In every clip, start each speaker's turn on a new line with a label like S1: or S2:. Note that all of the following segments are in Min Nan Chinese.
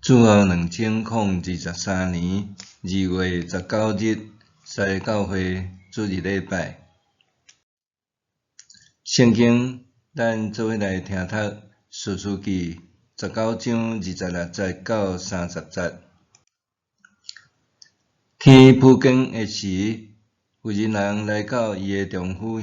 S1: 主後2023年2月19日，西教會主日禮拜。聖經，咱做伙來聽讀《士師記》19章26節到30節。天晡更的時，婦人人來到伊的丈夫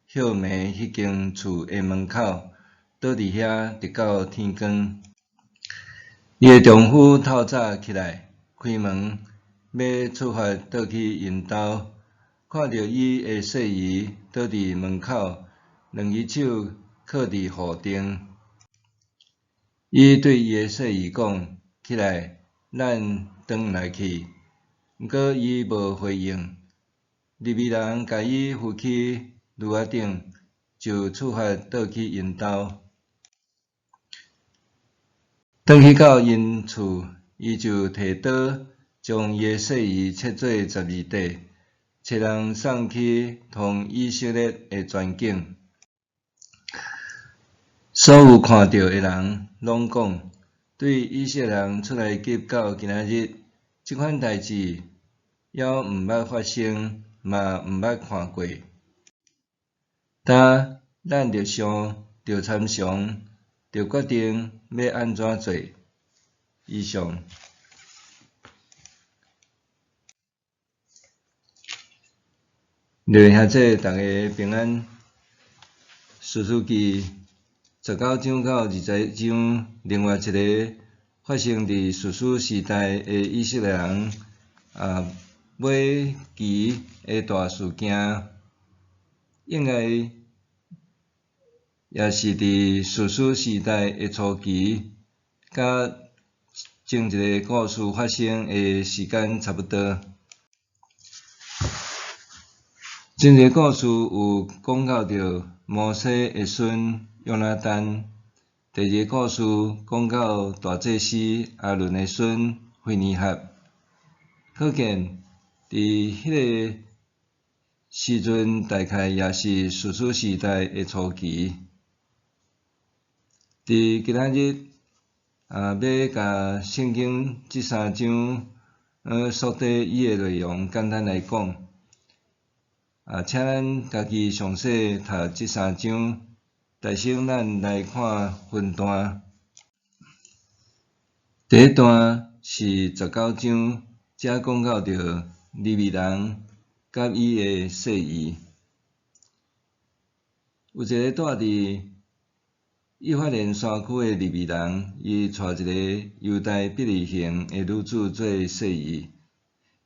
S1: 歇眠彼間厝的門口，倒佇遐直到天光。伊的丈夫透早起來，開門，欲出發倒去𪜶兜，看著伊的細姨倒佇門口，兩支手靠佇戶頂。伊對伊的細姨講：起來，咱轉來去。毋過伊無回應。利未人共伊扶去驢仔頂，就出發倒去𪜶兜。轉去到𪜶厝，伊就提刀將伊的細姨切做12塊，差人送去通以色列的全境。所有看著的人攏講：對以色列人出埃及到今仔日，這款代誌猶毋捌發生，嘛毋捌看過。今咱著想，著參詳，著決定欲按怎做。以上。弟兄姊妹，逐家平安。士師記19章到21章，另外一个發生佇士師時代的以色列人尾期的大事件，應該也是佇士師時代的初期，佮前一个故事發生的時間差不多。前一个故事有講到著摩西的孫約拿單，第二个故事講到大祭司亞倫的孫非尼哈。可見佇彼个時陣，大概也是士師時代的初期。佇今仔日欲共聖經這三章所底伊的內容簡單來講。請咱家己詳細讀這三章。首先，咱來看分段。第一段是19章，這講到著利未人佮伊的細姨。有一个住佇以法蓮山區的利未人，伊娶一个猶大伯利恆的女子做細姨。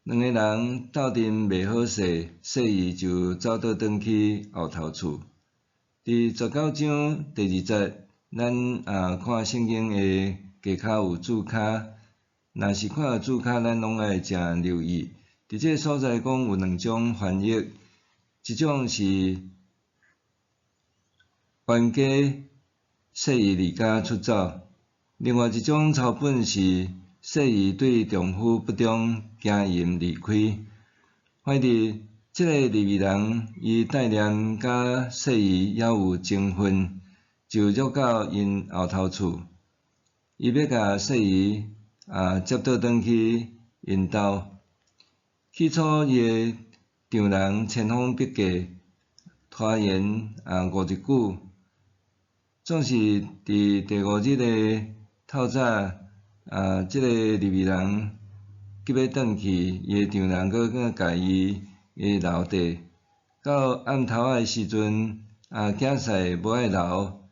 S1: 兩个人鬥陣袂好勢，細姨就走倒轉去後頭厝。佇19章第2節，咱看聖經的下跤有注跤，若是看著注跤，咱攏愛誠留意。佇這个所在講有兩種翻譯，一種是冤家細姨離家出走，另外一種抄本是細姨對丈夫不忠，姦淫離開。反正這个利未人伊帶念佮細姨猶有情分，就約到𪜶後頭厝，伊欲共細姨接倒轉去𪜶兜。起初伊的丈人千方百計拖延5日久，總是佇第五日的透早，這个利未人急欲轉去，伊的丈人閣閣共伊留低。到暗頭仔的時陣，驚勢無愛留，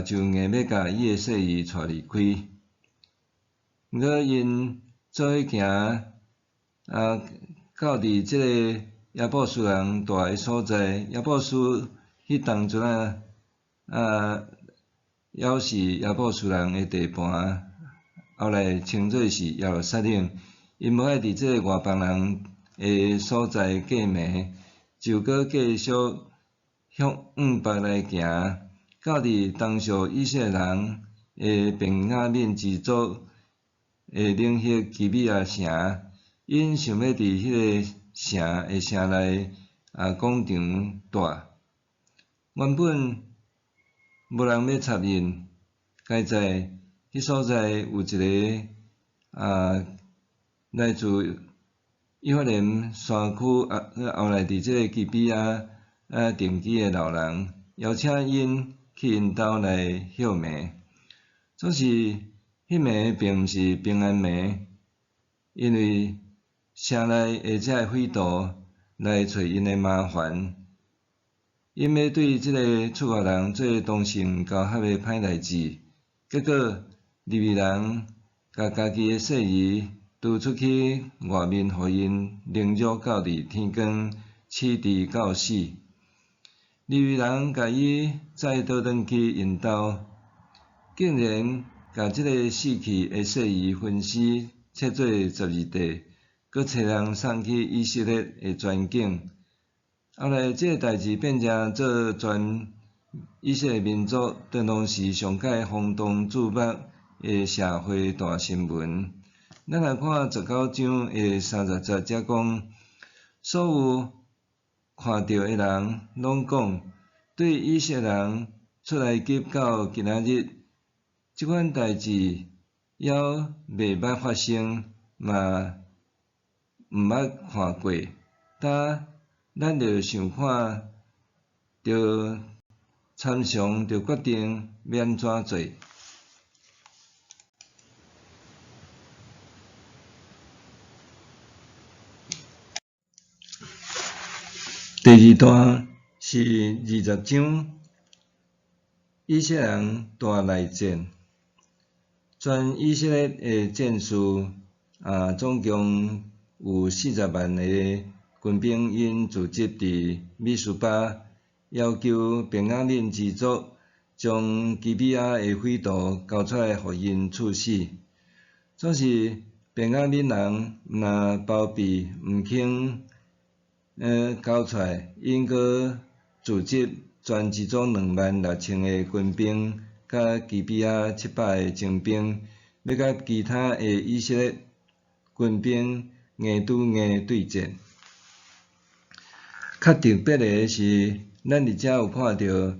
S1: 就硬欲共伊的細姨帶離開。毋過𪜶做伙行，到佇這个耶布斯人蹛的所在，耶布斯彼當陣猶是耶布斯人的地盤，後來稱做是耶路撒冷。𪜶無愛佇這个外邦人的所在過暝，就閣繼續向往北來行，到佇當時以色列人的便雅憫支族的領域基比亞城，𪜶想欲佇彼个城的城內廣場蹛。原本無人欲插𪜶，佳哉彼所在有一个來自以法蓮山區後來佇這个基比亞定居的老人，邀請𪜶去𪜶兜來歇暝。總是彼暝並毋是平安暝，因為城內的這个匪徒來揣𪜶的麻煩，𪜶欲對這个出外人做同性交合的歹代誌。結果利未人共家己的細兒拄出去外面，予𪜶凌辱到佇天光，死直到死。利未人共伊載倒轉去𪜶兜，竟然共這个死去的細兒分屍切做12塊，閣差人送去以色列的全境。後來，這个代誌變成做全以色列民族當當時上蓋轟動矚目的社會大新聞。咱來看19章的30節，才講所有看著的人攏講，對以色列人出埃及到今仔日，這款代誌猶未捌發生，嘛毋捌看過。焦咱著想看，著參詳，著決定欲按怎做。第二段是20章，以色列人大內戰，全以色列的戰士總共有40萬個軍兵，𪜶聚集佇米斯巴，要求便雅憫支族將基比亞的匪徒交出來，予𪜶處死。總是便雅憫人毋但包庇，毋肯交出來，𪜶閣組織全支族26,000个軍兵，佮基比亞700个精兵，欲佮其他的以色列軍兵硬對硬對戰。較特別的是，咱佇遮有看著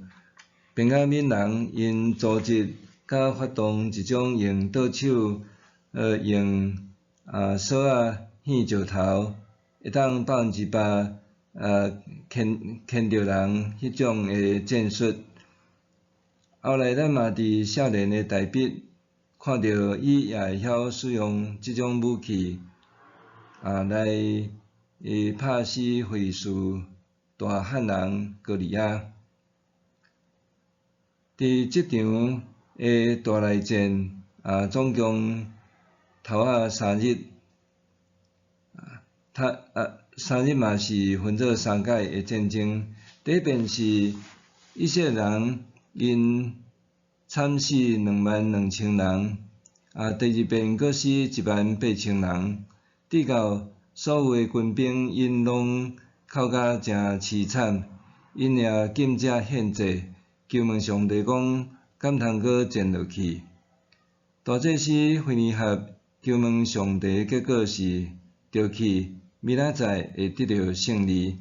S1: 便雅憫人𪜶組織佮發動一種用倒手用索仔掀石頭，會當100%牽著人彼種的戰術。後來咱嘛佇少年的大衛看著伊也會曉使用這種武器來拍死非利士大漢人歌利亞。佇這場的大內戰總共頭仔三日，三日嘛是分做三擺的戰爭。第一遍是以色列人𪜶慘死22,000人，第二遍閣死18,000人，直到所有的軍兵𪜶攏哭甲誠悽慘，𪜶也禁食獻祭，求問上帝講，敢通閣戰落去？大祭司非尼哈求問上帝，結果是著去，明仔載會得著勝利。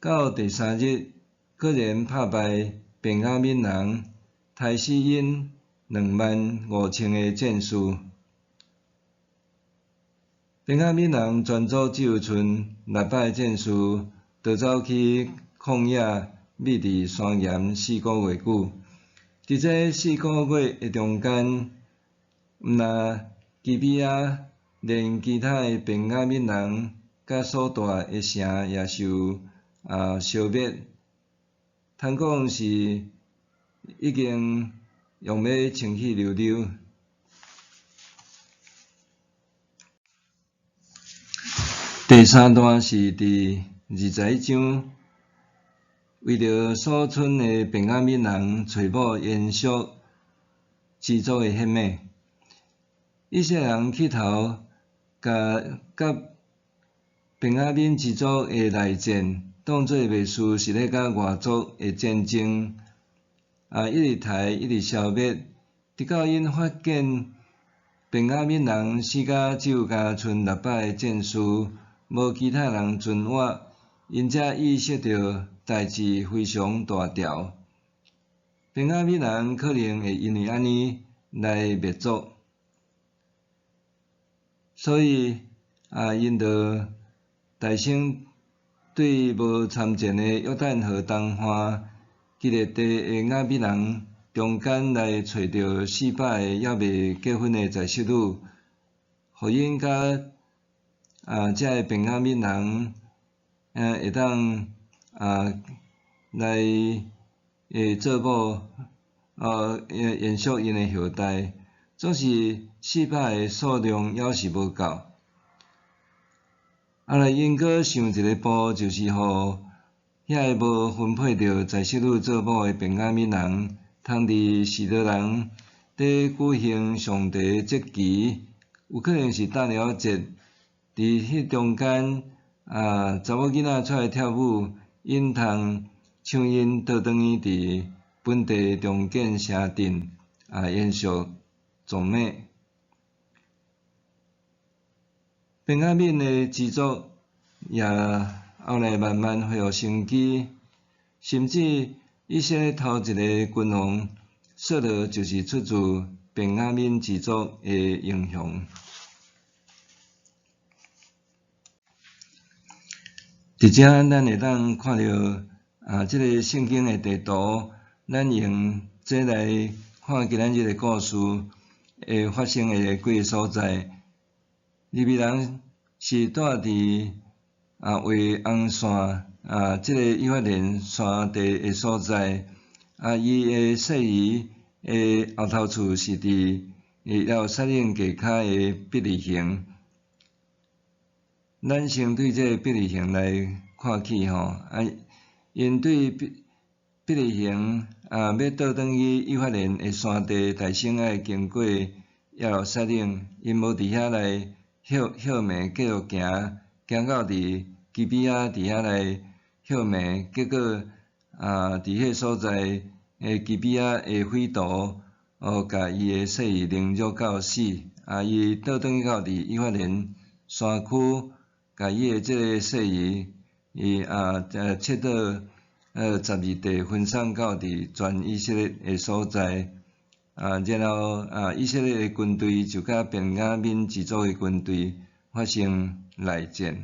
S1: 到第三日，果然拍敗便雅憫人，刣死𪜶25,000个戰士。便雅憫人全族只有賰600个戰士，逃走去曠野，覕佇山岩四个月久。佇這四个月的中間，毋但基比亞，連其他的便雅憫人佮所蹛的城也受消滅。通講是已經用欲清去溜溜。第三段是佇21章，為著所賰的便雅憫人揣某延續支族的血脈，以色列人起頭共便雅憫支族的內戰，當做袂輸是咧佮外族的戰爭，一直刣，一直消滅，直到𪜶發現便雅憫人死甲只有焦賰600个戰士，無其他人存活，𪜶才意識著代誌非常大條。便雅憫人可能會因為按呢來滅族。所以啊，𪜶就大声對無參戰的約旦河東岸基列地的雅憫人中間來揣著400个猶未結婚的在室女，予𪜶佮這个便雅憫人會當來做某，延續𪜶的後代。總是400个數量猶是無夠。後來𪜶閣想一个步，就是予遐个無分配著在室女做某的便雅憫人，通佇示羅人佇舉行上帝節期，有可能是大寮節，佇彼中間查某囡仔出來跳舞，𪜶通搶𪜶倒轉去佇本地重建城鎮，延續族脈。便雅憫的支族也後來慢慢恢復生機，甚至以色列頭一个君王掃羅就是出自便雅憫支族的英雄。佇遮咱會當看著這个聖經的地圖，咱用這來看今仔日的故事會發生的幾个所在。利未人是住佇畫紅線這个以法蓮山地的所在，伊的世遺的後頭厝是佇耶路撒冷街跤的伯利恆。咱先對這个伯利恆來看起吼，𪜶對伯利恆欲倒轉去以法蓮的山地，大先愛經過耶路撒冷，𪜶無佇遐來歇歇暝，繼續行，行到佇基比亞佇遐來歇暝，結果佇彼个所在的基比亞的匪徒共伊的細兒凌辱到死，伊倒轉去到佇以法蓮山區，共伊的這个細兒伊切到12塊分送到佇全以色列的所在，然後以色列的軍隊就佮便雅憫支族的軍隊發生內戰。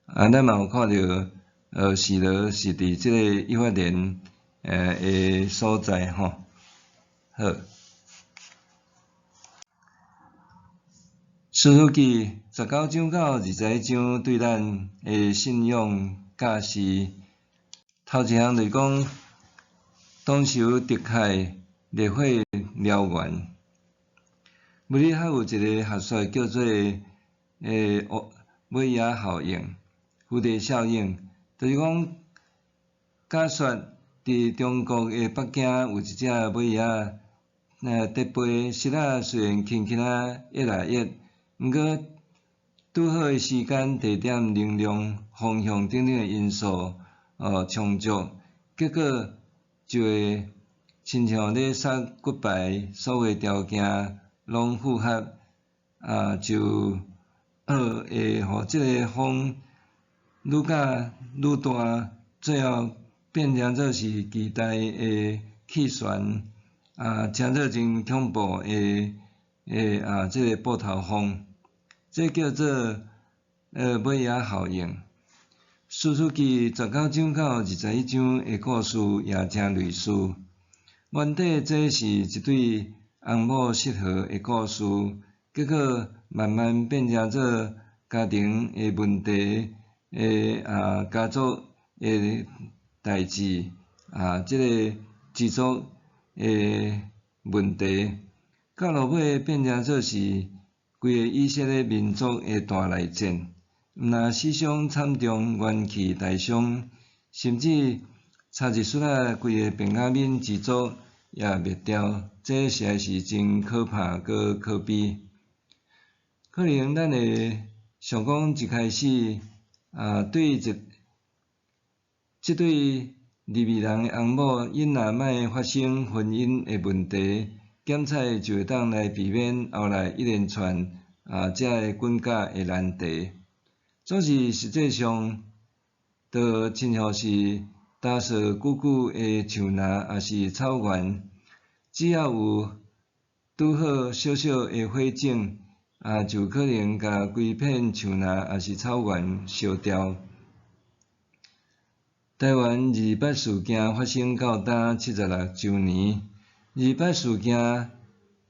S1: 咱嘛有看著，示羅是佇這个以法蓮的所在吼。好，士師記19章到21章對咱的信仰教示，頭一項就是講，同仇敵愾，烈火燎原。物理學有一个學說叫做尾仔效應、蝴蝶效應，就是講，假說佇中國的北京有一隻尾仔，佇飛，爍仔雖然輕輕仔越來越，毋過拄好的時間、地點、能量、方向等等的因素充足，結果就會親像咧撒骨牌，所有條件攏符合，就會予這个風愈甲愈大，最後變成做是巨大的氣旋，成做真恐怖的這个爆頭風，這叫做尾仔效應。士師記19章到21章的故事也誠類似。原底這是一對翁某失和的故事，結果慢慢變成做家庭的問題的家族的代誌這个支族的問題，到落尾變成做是規个以色列民族的大內戰，毋但死傷慘重，元氣大傷，甚至差一絲仔，規个便雅憫支族也滅掉，這實在是真可怕閣可悲。可能咱會想講一開始對這對利未人的翁某，𪜶若莫發生婚姻的問題，檢採就會當來避免後來一連串這个滾架的難題。總是實際上，就親像是焦燥久久的樹林，抑是草原，只要有拄好小小的火種，也就可能共規片樹林抑是草原燒掉。台灣二二八事件發生到今76週年，二二八事件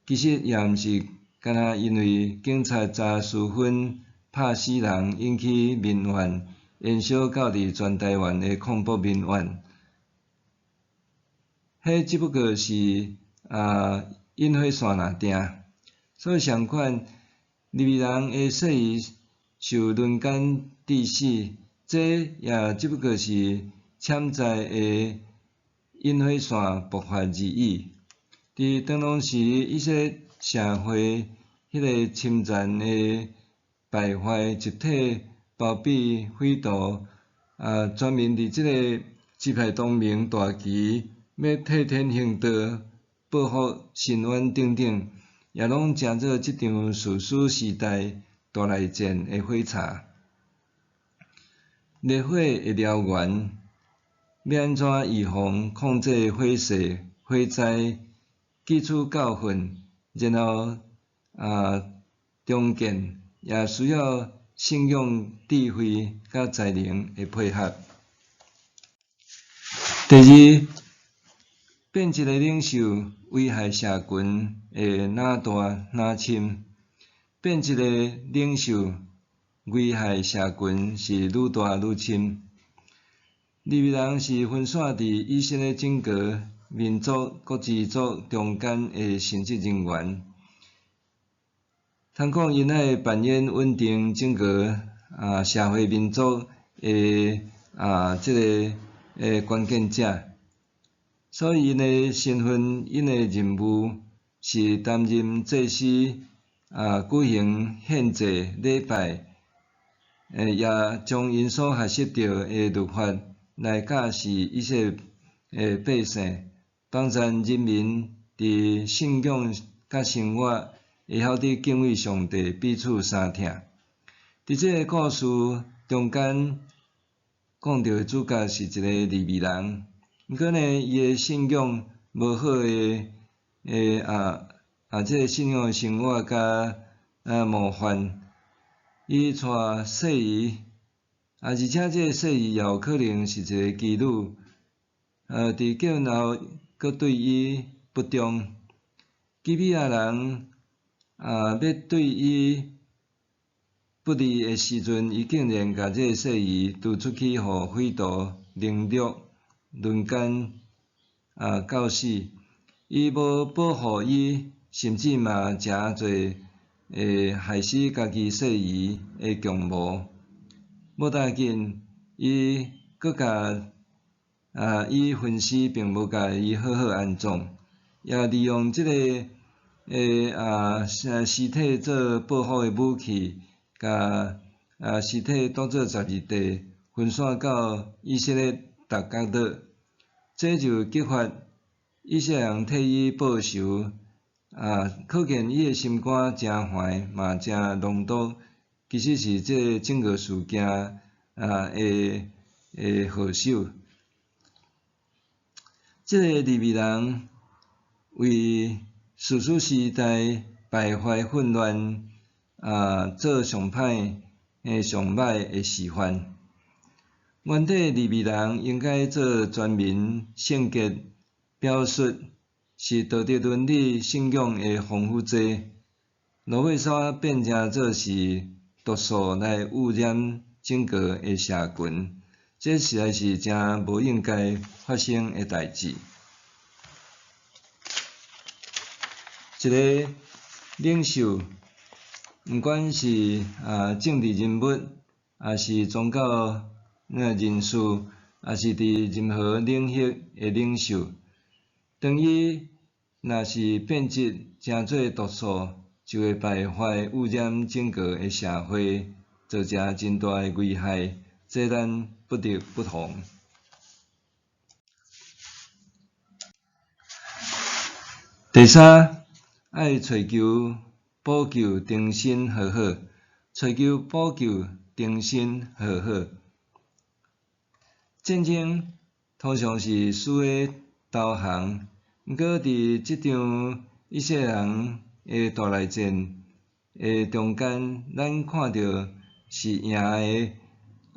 S1: 其實也毋是干焦因為警察查私分拍死人引起民怨，延燒到佇全台灣的抗暴民怨。彼只不過是引火線爾定。所以相款，利未人的細兒受輪姦致死，這也只不過是潛在的引火線爆發而已。佇當當時以色列社會彼个深層的敗壞，集體包庇匪徒，專門佇這个支派同盟大旗欲替天行道、報復伸冤等等，也攏成做這場士師時代大內戰的火柴。烈火的燎原，欲按怎預防控制火勢、火災，汲取教訓，然後重建，也需要信仰、智慧佮才能的配合。第二，變質的領袖危害社群會若大若深。變質的領袖危害社群是愈大愈深。利未人是分散佇以色列整個民族各支族中間的神職人員。通講𪜶愛扮演穩定整個社會民族的這个關鍵者，所以𪜶的身份、𪜶的任務是擔任祭司舉行獻祭禮拜，也將𪜶所學習著的律法來教示以色列百姓，幫助人民佇信仰佮生活會曉得敬畏上帝，彼此相疼。佇這个故事中間講著的主角是一个利未人，毋過呢，伊的信仰無好的這个信仰的生活佮模範，伊娶細兒，而且這个細兒也有可能是一个妓女，佇結婚後閣對伊不忠，基比亞人欲對伊不利的時陣，伊竟然共這个細兒拄出去予匪徒凌辱、輪姦到死。伊無保護伊，甚至嘛誠濟會害死家己細兒的共謀。無要緊，伊閣共伊分屍，並無共伊好好安葬，也利用這个屍體做報復的武器，共屍體當做十字架，分散到以色列逐角落，這就激發以色列人替伊報仇。可見伊的心肝誠壞，嘛誠濃毒，其實是這个整個事件的禍首。這个利未人為士師時代敗壞混亂做上歹、上歹的示範。原底利未人應該做全民聖潔表率，是道德倫理信仰的防腐劑。落尾煞變成做是毒素來污染整個的社群，這實在是誠無應該發生的代誌。一个領袖，毋管是政治人物，抑是宗教人士，抑是佇任何領域的領袖，當伊若是變質成做毒素，就會敗壞污染整個的社會，造成真大的危害，這咱不得不防。第三，愛揣求補救，重新和好。揣求補救，重新和好。戰爭通常是輸的投降，毋過佇這場以色列人的大內戰的中間，咱看著是贏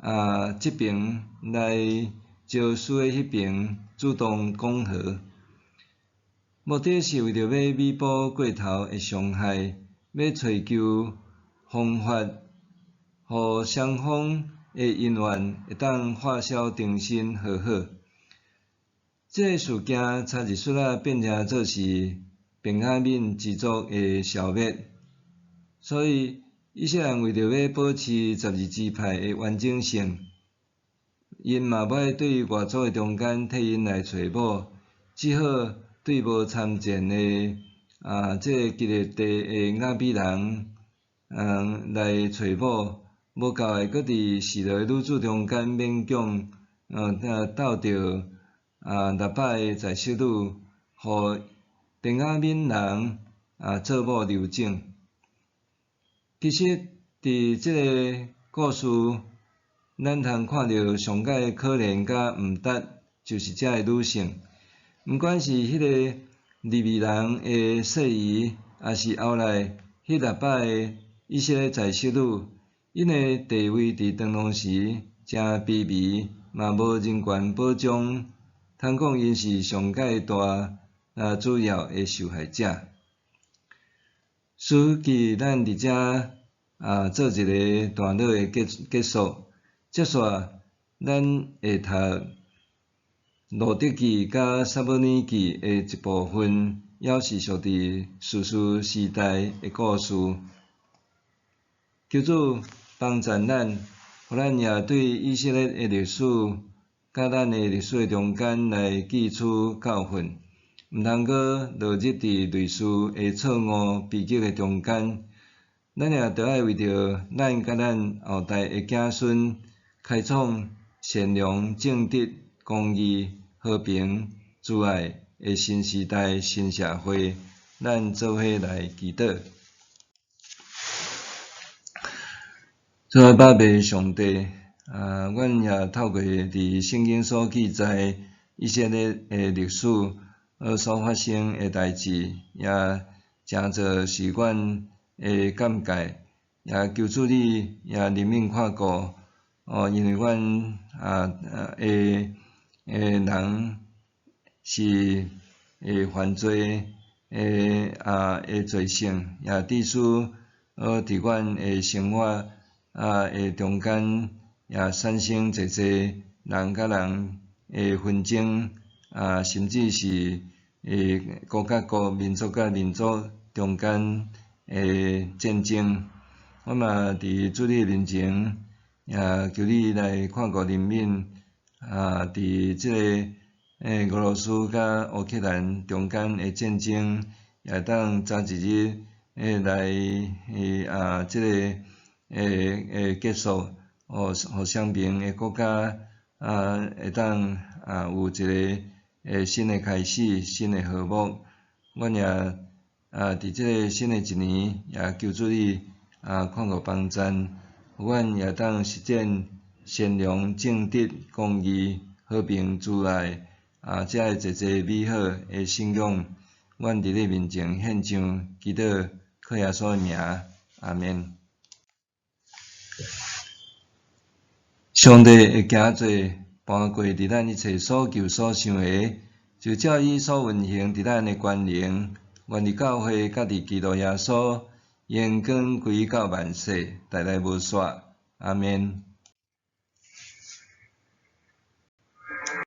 S1: 的這爿來招輸的彼爿主動講和，目的是為著欲彌補過頭的傷害，欲揣求方法，予雙方的恩怨會當化消重新和好。這个事件差一絲仔變成做是便雅憫支族的消滅，所以以色列人為著欲保持十二支派的完整性，𪜶嘛無愛對外族的中間替𪜶來揣某，只好對無參戰的這个基列地的亞比人來揣某，無夠的閣佇示羅的女子中間勉強鬥著600个在室女，予便雅憫人做某留種。其實，佇這个故事，咱通看著上蓋可憐佮毋值，就是遮个女性。毋管是彼个利未人的細姨，抑是後來彼600个以色列在室女，𪜶的地位佇當時誠卑微，嘛無人權保障，通講𪜶是上蓋大主要的受害者。書記咱佇遮做一个段落的結束，接續咱會讀路得記佮撒母耳記的一部分，猶是屬佇士師時代的故事。求主幫贊咱，予咱也對以色列的歷史佮咱的歷史的中間來記取教訓，毋通閣落入佇類似的錯誤悲劇的中間。咱也著愛為著咱佮咱後代的子孫，開創善良、正直、公義、和平、慈愛的新時代、新社會，咱做伙來祈禱。主阿爸父上帝，阮也透過佇聖經所記載以色列的歷史所發生的代誌，也誠做是阮的尷尬，也求主你也憐憫看顧，因為阮的人是會犯罪的罪性，也致使佇阮的生活的中間，也產生濟濟人佮人的紛爭，甚至是國佮國、民族佮民族中間的戰爭。我嘛佇主你面前，也求你來看顧憐憫，佇這个俄羅斯佮烏克蘭中間的戰爭，也會當早一日來這个結束，予雙邊的國家會當有一个新的開始，新的和睦。阮也佇這个新的一年，也求主你看顧幫贊，予阮也當實踐善良、正直、公義、和平、慈愛遮个濟濟美好的信仰。阮佇你面前獻上祈禱，靠耶穌的名，阿們。上帝會行做搬過佇咱一切所求所想的，就照伊所運行佇咱的權能，願佇教會佮佇基督耶穌，榮光歸到萬世，代代無煞。阿們。